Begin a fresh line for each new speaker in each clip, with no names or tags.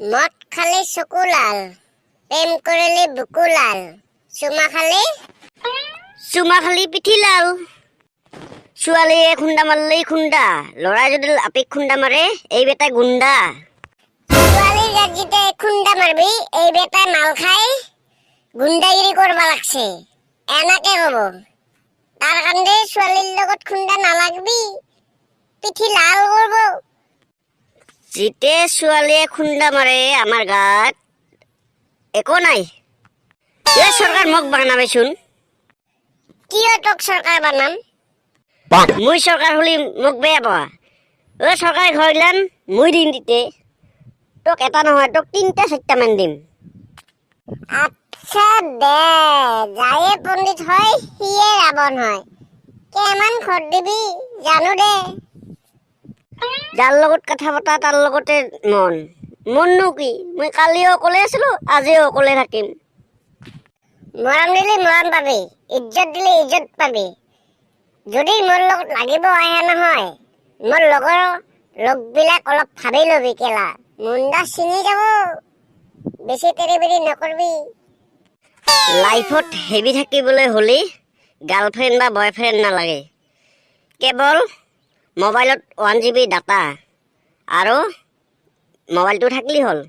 মদ খালে চকু লাল, প্ৰেম কৰিলে বুকু লাল, চুমা খালে
চুমা খালি পিঠি লাল। ছোৱালীয়ে খুন্দা মাৰিলেই খুন্দা, ল'ৰাই যদি আপীক খুন্দা মাৰে, এই বেটাই গুণ্ডা।
ছোৱালীৰ গাত যেতিয়া খুন্দা মাৰবি, এই বেটাই মাল খাই গুণ্ডাগিৰি কৰবা লাগছে, এনেকে কব। তাৰ কাৰণে ছোৱালীৰ লগত খুন্দা নালাগবি, পিঠি লাল কৰব।
যেতিয়া ছোৱালীয়ে খুন্দা মাৰে আমাৰ গাত, একো নাই। এই চৰকাৰ মোক বনাবিচোন।
কিয় তোক চৰকাৰ বনাম?
মই চৰকাৰ হলি মোক বেয়া পোৱা। অ চৰকাৰী ঘৰ দিলান মই দিম তিতে। তোক এটা নহয়, তোক তিনিটা চাৰিটামান দিম।
আচ্ছা দে, যায়ে পণ্ডিত হয় সিয়ে ৰাৱণ হয়। কেমান ঘৰ দিবি জানো দে।
যাৰ লগত কথা পতা তাৰ লগতে মন। মননো কি, মই কালিও অকলে আছিলো, আজিও অকলে থাকিম।
মৰম দিলে মৰম পাবি, ইজ্জত দিলে ইজ্জত পাবি। যদি মোৰ লগত লাগিব আহে নহয়, মোৰ লগৰ লগবিলাক অলপ ভাবি ল'বি। কেলা মুণ্ডা ছিঙি যাব, বেছি তেৰি বেৰি নকৰবি।
লাইফত হেপী থাকিবলৈ হ'লে গাৰ্লফ্ৰেণ্ড বা বয়ফ্ৰেণ্ড নালাগে। কেৱল মোবাইলত 1 জিবি ডাটা আৰু মোবাইলটো থাকিলেই হ'ল।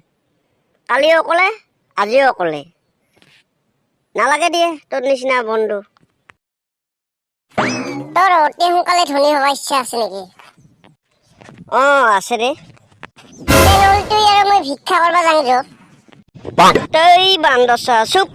কালিও অকলে, আজিও অকলে। নালাগে দিয়ে তোৰ নিচিনা বন্ধু।
তোৰ অতি সোনকালে ধনী হ'ব ইচ্ছা আছে নেকি?
অঁ, আছে দে।
তেনেহ'লে তুই আৰু মই ভিক্ষা কৰিব যাং যো।
তই বান্দৰ চা, চুপ।